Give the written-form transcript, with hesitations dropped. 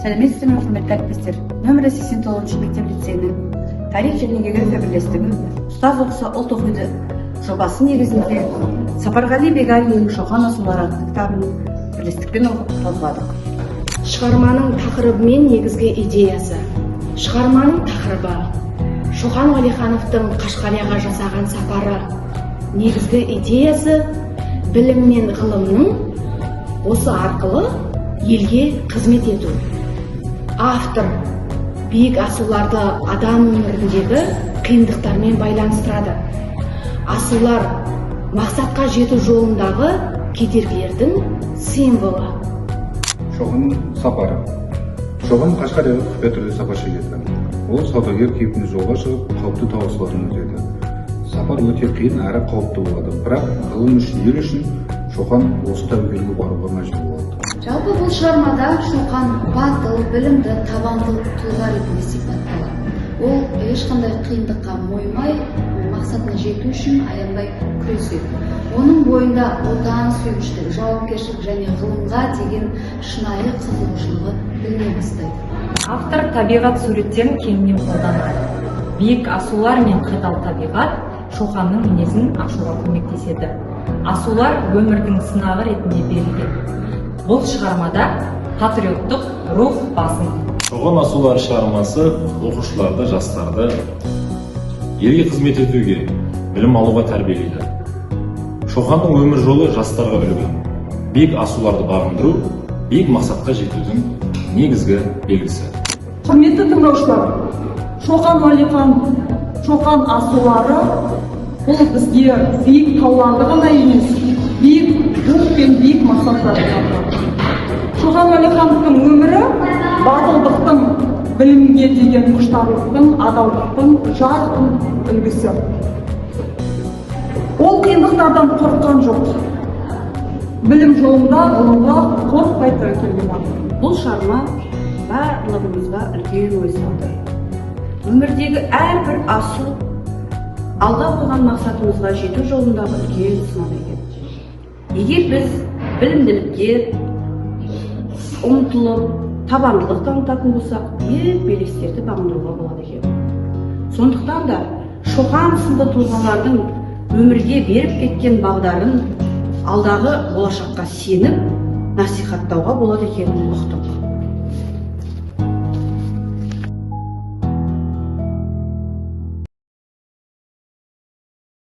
Сәлеметсіздер ме, құрметті әріптестер! Нөмірі 89 мектеп лицейінің тарих және география бірлестігі «Ұстаз оқыса, ұлт оқиды» жобасы негізінде Сапарғали Бегалиннің «Шоқан асулары» атты кітабын бірлестікпен оқып, талқыладық. Шығарманың тақырыбы мен негізгі идеясы. Шығарманың тақырыбы: Шоқан Уәлихановтың Қашқарияға жасаған сапары. Негізгі идеясы: білім мен ғылымның осы арқылы елге қызмет ету. Автор биік асуларды адам өміріндегі қиындықтармен байланыстырады. Асулар — мақсатқа жету жолындағы кедергілердің символы. Шоқанның сапары. Шоқан Қашқарияға құпия түрде сапар шегеді. Ол саудагер кейпінде жолға шығып, қауіпті тау асуларын өтеді. Сапар өте қиын әрі қауіпті болады, бірақ ғылым үшін, ел үшін Шоқан осы тәуекелге баруға мәжбүр болады. Жалпы, бұл шығармада Шоқан батыл, білімді, табанды тұлға ретінде сипатталады. Ол ешқандай қиындыққа мойымай, мақсатына жету үшін аянбай күреседі. Оның бойында отан сүйгіштік, жауапкершілік және ғылымға деген шынайы қызығушылығы біліне бастайды. Автор табиғат суреттерін кеңінен қолданады. Биік асулар мен қатал табиғат Шоқанның мінезін ашуға көмектеседі. Асулар өмірдің сынағы ретінде берілген. Бұл шығармада патриоттық рух басым. «Шоқан асулары» шығармасы оқушыларды, жастарды елге қызмет етуге, білім алуға тәрбиелейді. Шоқанның өмір жолы жастарға үлгі. Биік асуларды бағындыру — биік мақсатқа жетудің негізгі белгісі. Құрметті тыңдаушылар, Шоқан Уәлиханов «Шоқан асулары» бұл бізге биік тауларды ғана емес, биік рух пен биік мақсаттарды танытады. Шоқан Уәлихановтың өмірі — батылдықтың, білімге деген құштарлықтың, адалдықтың жарқын үлгісі. Ол қиындықтардан қорыққан жоқ, білім жолында ғылымға қорықпай тәуекелге барды. Бұл шығарма барлығымызға үлкен ой салды. Өмірдегі әрбір асу алға қойған мақсатымызға жету жолындағы үлкен сынақ екен. Егер біз білімділікке ұмтылып, табандылық танытатын болсақ, биік белестерді бағындыруға болады екен. Сондықтан да Шоқан сынды тұлғалардың өмірге беріп кеткен бағдарын алдағы болашаққа сеніп насихаттауға болады екенін ұқтық.